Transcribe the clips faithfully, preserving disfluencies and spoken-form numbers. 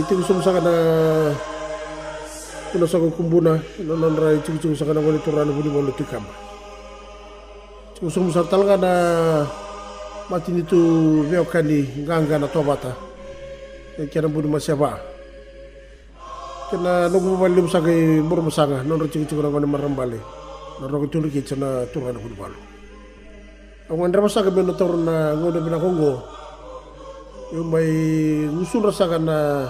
Tiko sobu saka na tuna saka o Kubuna, na nodra itikotiko saka na gone turaga na Vunivalu na Tui Kaba. Tiko sobu saka tale ga na matanitu veiwekani qaqa na Tovata, e kena buni maseva. Kei na noqu vuvale levu saka i Burebasaga, nodra itikotiko na gone marama bale, na Roko Tui Dreketi, na turaga na Vunivalu. Au gadreva saka meu na taura na gauna vinaka oqo meu mai gusudra saka na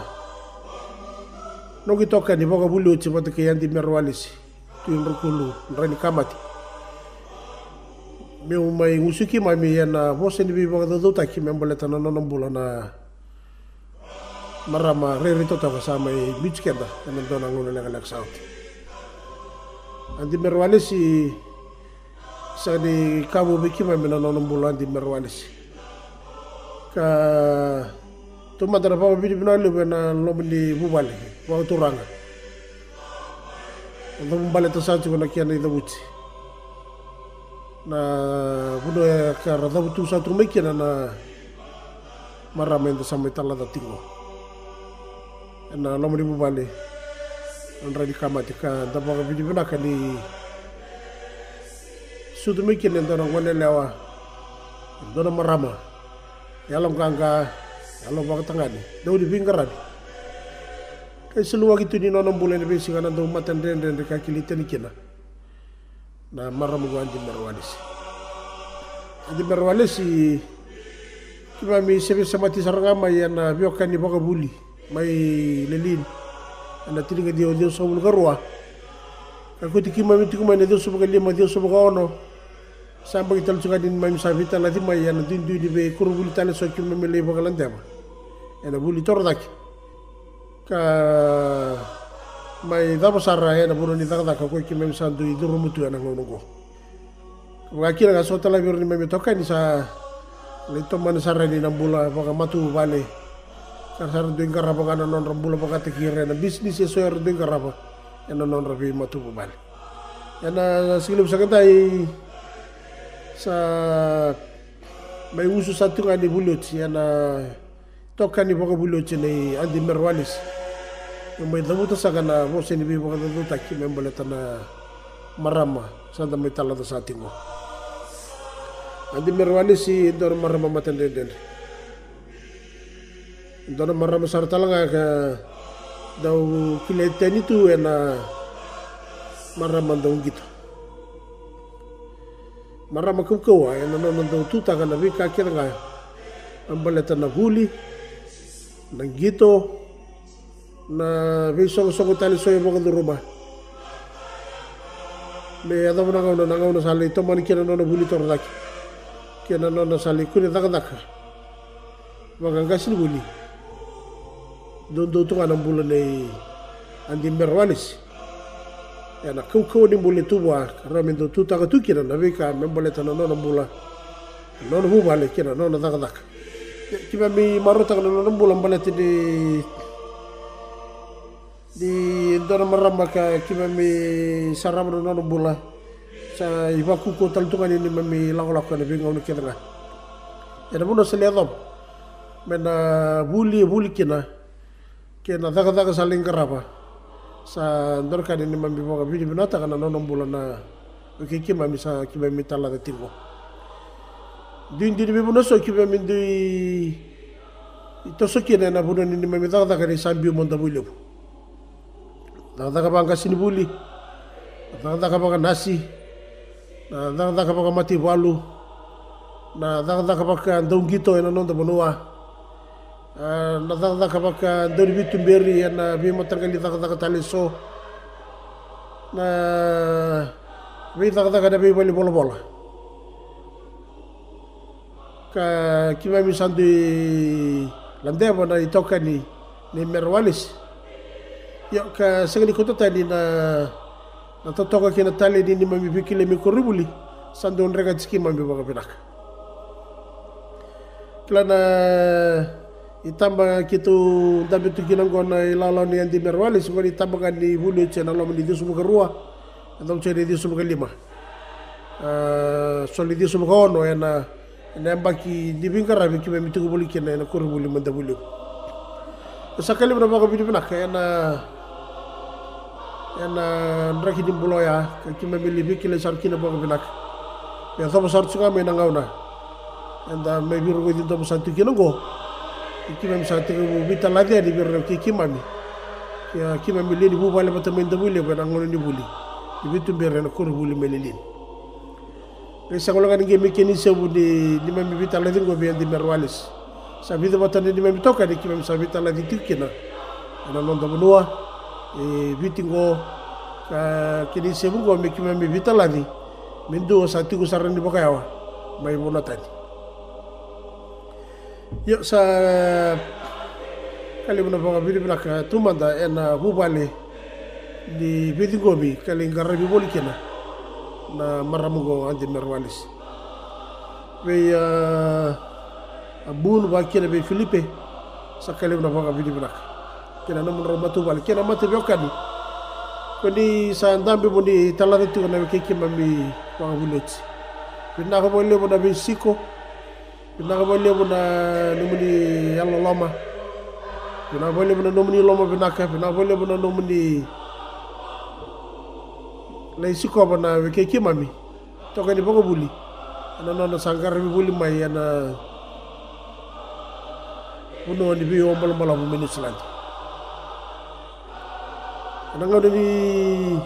noqu itokani vakavuli oti vata kei Adi Mere Walesi, Tui Drakulu, Drai ni Kamate. Meu mai gusu keimami ena vosa ni veivakacaucautaki me baleta na nona bula na marama rairai totoka sa mai muti keda ena dua na gauna lekaleka sa oti. Adi Mere Walesi, sa ni kavu vei keimami na nona bula Adi Mere Walesi. Ka taumada na vakavinavinaka levu ena loma ni vuvale vakaturaga. Cavu baleta sa tiko na kena icavuti. Na vanua e ka ra cavutu sa tu mai kina na marama eda sa mai talaca tiko ena loma ni vuvale na Drai ni Kamate, ka da vakavinavinaka ni sucu mai kina e dua na gone yalewa, e dua na marama yaloqaqa, yalovakatagane, dau ni veiqaravi. Ka iseleiwaki tu ni nona bula ena veisiga na dau matadredredre ka kilai tani kina na marama qo Adi Mere Walesi. Adi Mere Walesi, keimami se veisemati sara ga mai ena veiwekani vakavuli mai Lelean ena tinikaciwa ciwasagavulu ka rua. Ka kauti keimami tiko mai na ciwasagavulu ka lima, ciwasagavulu ka ono. Sa yabaki tale tiko ga ni neimami sa veitalaci mai ena duidui ni veikoronivuli tale eso keimami lai vakaladeva ena vuli torocake. Ka mai cava sara ena vanua ni cakacaka ko keimami sa dui curuma tu ena gauna oqo. Ka vaka kina ga so tale vei ira neimami itokani sa lai tomani sara yani na bula vakamatavuvale. Ka ra sa dui qarava ga na nodra bula vakataki ira ena bisinisi eso era dui qarava ena nodra veimatavuvale. Ena siga levu saka edai sa mai gusu sa tu ga ni vuli oti ena itokani vakavuli oti nei Adi Mere Walesi. Meu mai cavuta saka na vosa ni veivakacaucautaki me baleta na marama sa da mai talaca sa tiko. Adi Mere Walesi e dua na marama matadredredre. Dua na marama sara tale ga ka dau kilai tani tu ena marama dau qito. Marama kaukauwa ena nona dau tutaka na veika kece ga me baleta na vuli, na qito, na veisoqosoqo tale eso e vakacuruma. Me yacova na gauna, na gauna sa lai tomani kina na nona vuli torocake kei na nona sa lai kune cakacaka vakaqasenivuli. Doudou tu ga na bula nei Adi Mere Walesi ena kaukauwa ni bula e tu vua, ka rawa me dau tutaka tu kina na veika me baleta na nona bula, na nona vuvale kei na nona cakacaka. Keimami marautaka na nona bula baleta ni ni dua na marama ka keimami sarava na nona bula. Sa ivakukua tale tu ga ni neimami lakolako ena veigauna kece ga. Ena vanua sa lai yacova me na vuli e vuli kina kei na cakacaka sa lai qarava. Sa dua na ka ni neimami vakavinavinakataka na nona bula na vei kei keimami sa keimami talaca tiko. Duidui ni veivanua eso keimami dui toso kina ena vanua ni neimami cakacaka ni sa biu mai Davuilevu. Cakacaka vakaqasenivuli, cakacaka vakanasi, na cakacaka vakamataivalu, na cakacaka vakadauqito ena noda vanua, a, na cakacaka vakadauniveituberi ena veimataqali cakacaka tale eso, na veicakacaka ena veivale volavola. Ka keimami sa dui ladeva na itokani ni Mere Walesi. Io, ka sega ni kauta tani na, na totoka kei na taledi ni neimami veikilai mai koronivuli, sa dau dregati keimami vakavinaka. Kila na itaba keitou dabe tu kina oqo na ilawalawa ni Adi Mere Walesi, oqo na itaba ga ni vuli oti ena loma ni ciwasagavulu ka rua, e dau oti ena ciwasagavulu ka lima. A, soli ciwasagavulu ka ono ena, ena yabaki ni veiqaravi keimami tiko voli kina ena koronivuli mai Davuilevu. Sa ka levu na vakavinavinaka ena, ena draki ni bula oya, ka keimami lai veikilai sara kina vakavinaka. Me yacova sara tiko ga mai na gauna eda mai veirogoci domo sara tiko kina oqo. Keimami sa tekivu veitalaci yani vei ira na wekai keimami. Ia keimami lewe ni vuvale vata mai Davuilevu ena gauna ni vuli. Ni veituberi ena koronivuli mai Lelean. Qai sega wale ga ni qai mai kena isevu ni neimami veitalaci oqo vei Adi Mere Walesi. Sa vica vata na neimami itokani keimami sa veitalaci tiko kina ena noda vanua e Viti oqo. Ka kena isevu oqo me keimami veitalaci me dua sa tiko sara ni vakayawa mai vanua tani. Io, sa ka levu na vakavinavinaka taumada ena vuvale ni veiciqomi ka lai qaravi voli kina na marama oqo Adi Mere Walesi. Vei a, a Bun vakakina vei Filipe, sa ka levu na vakavinavinaka kei na nomudrau matavuvale kei na mataveiwekani. Ko ni sa dabe mo ni talaca tiko na wekai keimami vakavuli oti. Vinaka vakalevu na veisiko. Vinaka vakalevu na nomuni yalololoma. Vinaka vakalevu na nomuni loma vinaka. Vinaka vakalevu na nomuni lai sikova na wekai keimami itokani vakavuli ena nona sa qaravi voli mai ena vanua ni veiwabalabalavu mai Niusiladi. Ena gauna ni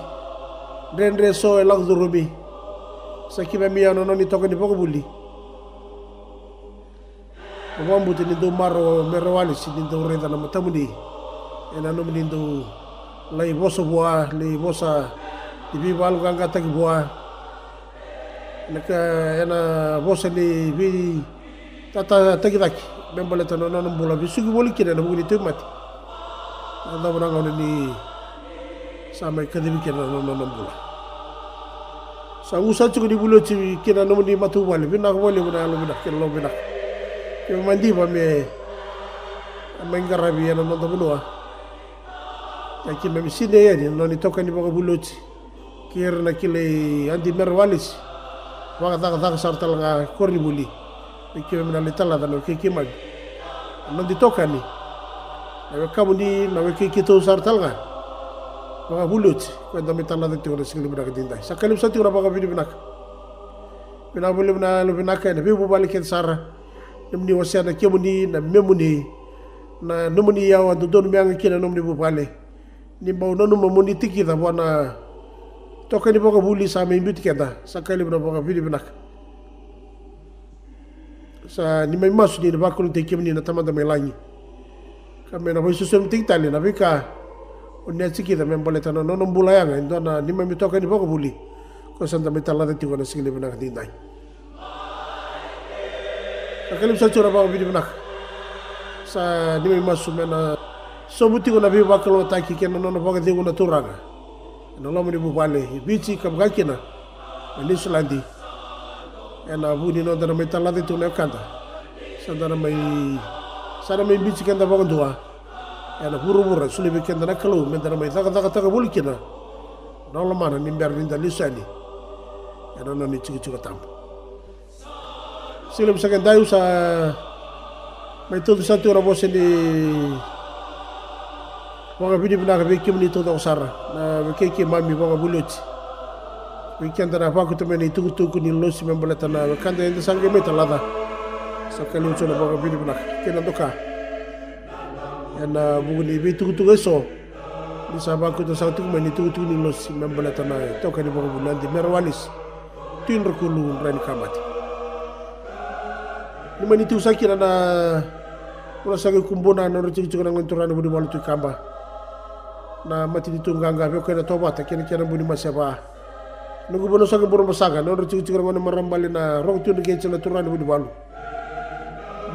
dredre eso e lako curumi, sa keimami yawa na nona itokani vakavuli. Au vakabauta ni dau marau o Mere Walesi ni dau raica na matamuni ena nomuni dau lai vosa vua, lai vosa ni veivakayaloqaqataki vua. Ena ka, ena vosa ni veitatataki cake me baleta na nona bula vesuki voli kina ena vuku ni tauvimate. Na cava na gauna ni sa mai kacivi kina na nona bula. Sa gusa tiko ni vuli oti kina na nomuni matavuvale. Vinaka vakalevu na yalo vinaka kei na loma vinaka. Keimami madiva me mai qaravi ena noda vanua. Ia keimami sinai yani na nona itokani vakavuli oti kei ira na kilai Adi Mere Walesi. Vakacakacaka sara tale ga koronivuli me keimami na lai talaca na wekai keimami, na noda itokani, na wekamuni, na wekai keitou sara tale ga vakavuli oti ko eda mai talaca tiko na siga levu vinaka edaidai. Sa ka levu sara tiko na vakavinavinaka. Vinaka vakalevu na yalo vinaka ena veivuvale kece sara. Nomuni wasea na kemuni, na memuni, na nomuni yawa dodonu me yaga kina na nomuni vuvale. Ni bau nanuma mo ni tikica vua na itokani vakavuli sa mai biuti keda. Sa ka levu na vakavinavinaka. Sa neimami masu ni na vakalougatataki kemuni na Tamada mai lagi, ka me na veisosomitaki tale na veika o ni a tikica me baleta na nona bula yaga e dua na neimami itokani vakavuli ko sa da mai talaca tiko na siga levu vinaka edaidai. Sa ka levu sara tiko na vakavinavinaka. Sa neimami masu me na sobu tiko na veivakalougatataki kei na nona vakacegu na Turaga ena loma ni vuvale e Viti ka vaka kina na Niusiladi. Ena vuku ni noda na mai talaca tiko na wekada, sa da na mai, sa na mai biuti keda vakadua ena vuravura e solia vei keda na Kalou me da na mai cakacakataka voli kina na lomana ni bera ni da lesu yani ena nona itikotiko tabu. Siga levu saka edai au sa mai tauca sara tiko na vosa ni vakavinavinaka vei kemuni taucoko sara na wekai keimami vakavuli oti. Vei keda na vakauta mai na itukutuku ni losi me baleta na wekada eda sa qai mai talaca. Sa ka levu tiko na vakavinavinaka kei na doka ena vuku ni veitukutuku eso. Ni sa vakauta saka tiko mai ni tukutuku ni losi me baleta na itokani vakavuli Adi Mere Walesi, Tui Drakulu, Drai ni Kamate. Ni mani tiko saka kina na vanua saka i Kubuna, na nodra tikotiko na gone turaga na Vunivalu Tui Kaba, na matanitu qaqa, Veiwekani Tovata kei na kena buni maseva. Noqu vanua saka i Burebasaga, na nodra tikotiko na gone marama bale na Roko Tui Dreketi, na turaga na Vunivalu.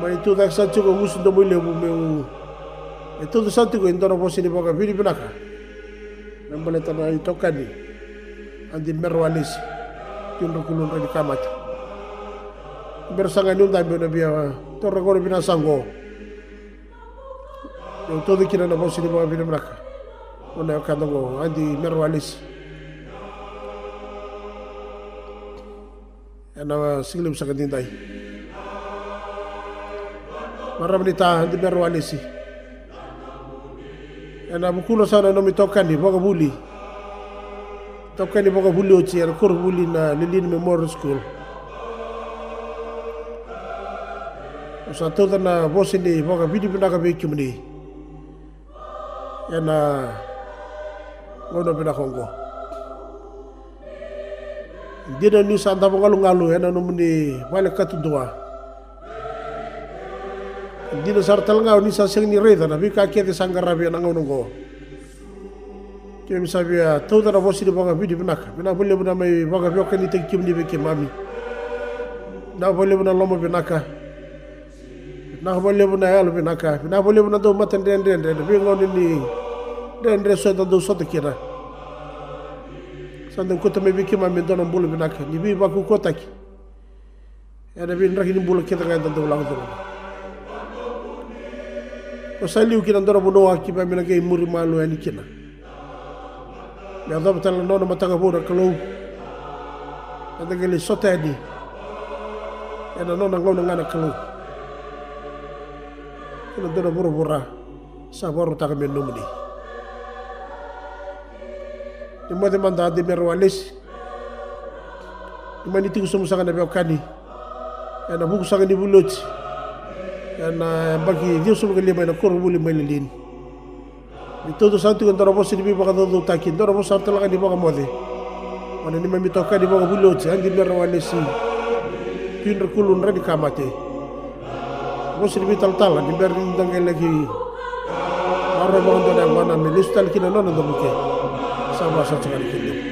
Mai tu cake saka tiko Gusu Domoilevu, meu mai tauca saka tiko e dua na vosa ni vakavinavinaka me baleta na itokani Adi Mere Walesi, Tui Drakulu, Drai ni Kamate. Bera saka ga niu dabe au na via taura gauna vinaka saka oqo meu tauca kina na vosa ni vakavinavinaka vua na wekada oqo Adi Mere Walesi. Ena siga levu saka edaidai, marama ni ta Adi Mere Walesi, Ena vukuna sara na nomu itokani vakavuli, itokani vakavuli oti ena koronivuli na Lelean Memorial School. Au sa tauca na vosa ni vakavinavinaka vei kemuni ena gauna vinaka oqo. Dina ni sa davo galugalu ena nomuni vale katudua. Dina sara tale ga ni sa sega ni raica na veika kece sa qaravi ena gauna oqo. Keimami sa via tauca na vosa ni vakavinavinaka. Vinaka vakalevu na mai vakaveiwekanitaki kemuni vei keimami. Vinaka vakalevu na loma vinaka. Vinaka vakalevu na yalo vinaka. Vinaka vakalevu na dau mata dredredre ena veigauna ni dredre so eda dau sota kina. Sa dau kauta mai vei keimami e dua na bula vinaka ni veivakaukauwataki ena veidraki ni bula kece ga eda dau lako curuma. Ko sa liu ki na dua na vanua keimami na qai muri malua yani kina. Me yacova tale na nona mataka vou na Kalou. Eda qai lai sota yani ena nona gauna ga na Kalou. Ki na dua na vuravura sa vakarautaka me nomuni. Ni moce mada Adi Mere Walesi. Ni mani tiko sobu saka na veiwekani ena vuku saka ni vuli oti ena yabaki ciwasagavulu ka lima ena koronivuli mai Lelean. Ni tauca saka tiko e dua na vosa ni veivakacaucautaki, dua na vosa sara tale ga ni vakamoce. Ena neimami itokani vakavuli oti Adi Mere Walesi, Tui Drakulu Dra ni Kamate. Vosa ni veitalatala ni bera ni da qai laki maroroya vakadua na yagona me lesu tale kina na nona domo ke. Sa vakasauti saka na kena levu.